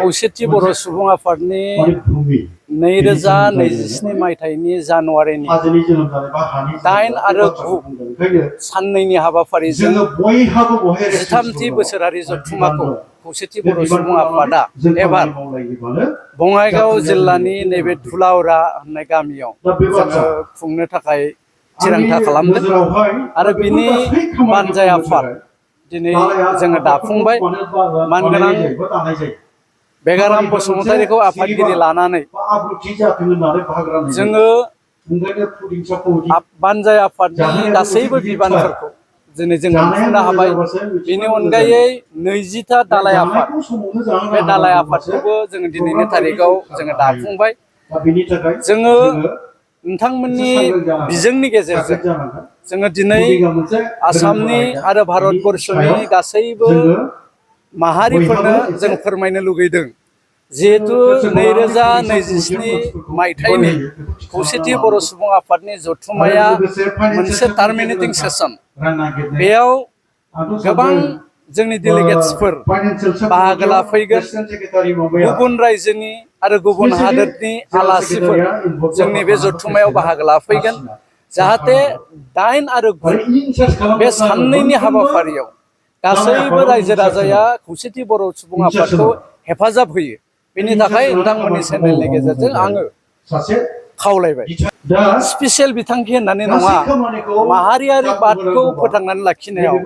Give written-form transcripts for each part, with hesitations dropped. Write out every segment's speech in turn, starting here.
खौसेथि बर' सुबुं आफादनि 2027 मायथाइनि जानुवारिनि 8 आरो 9 साननैनि हाबाफारिजों 13थि बोसोरारि जथुम्माखौ खौसेथि बर' सुबुं आफादा एबार बङाइगाव जिल्लानि नैबे धुलाउरा होननाय गामियाव जोङो खुंनो थाखाय थिरांथा खालामदों आरो बिनि बानजाय आफाद दिनै जोङो दाफुंबाय मानगोनां बेगाराम बसुमतारीखौ आफादगिरि लानानै जोङो बानजाय आफादनि गासैबो बिबानफोरखौ दिनै जों मोनफुंनो हाबाय। बेनि अनगायै 20था दालाय आफाद बे दालाय आफादखौबो जोङो दिनैनि तारिखआव जोङो दाफुंबाय। जोङो नोंथांमोननि बिजोंनि गेजेरजों जोङो दिनै आसामनि आरो भारतबर्षनि गासैबो माहारिफोरनो जों फोरमायनो लुगैदों जिहेतु 2027 मायथाइनि खौसेथि बर' सुबुं आफादनि जथुम्माया मोनसे टार्मिनेटिं सेसन। बेयाव गोबां जोंनि डेलिगेट्सफोर बाहागो लाफैगोन, गुबुन रायजोनि आरो गुबुन हादोरनि आलासिफोर जोंनि बे जथुम्मायाव बाहागो लाफैगोन, जाहाथे 8 आरो 9 बे साननैनि हाबाफारियाव गासैबो रायजो राजाया खौसेथि बर' सुबुं आफादखौ हेफाजाब होयो। बेनि थाखाय नोंथांमोननि चेनेलनि गेजेरजों आङो खावलायबाय। स्पेसियेल बिथांखि होननानै नङा, माहारियारि बादखौ फोथांनानै लाखिनायाव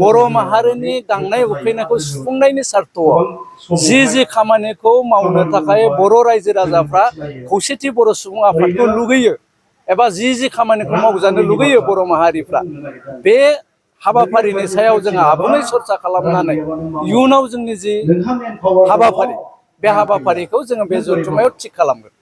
बर' माहारिनि गांनाय उखैनायखौ सुफुंनायनि सार्थआव जि खामानिखौ मावनो थाखाय बर' रायजो राजाफ्रा खौसेथि बर' सुबुं आफादखौ लुगैयो एबा जि खामानिखौ मावजानो लुगैयो बर' माहारिफ्रा, बे हाबाफारिनि सायाव जोङो आबुङै सरसा खालामनानै इयुनाव जोंनि जि हाबाफारि बे हाबाफारिखौ जोङो बे जथुम्मायाव थिग खालामगोन।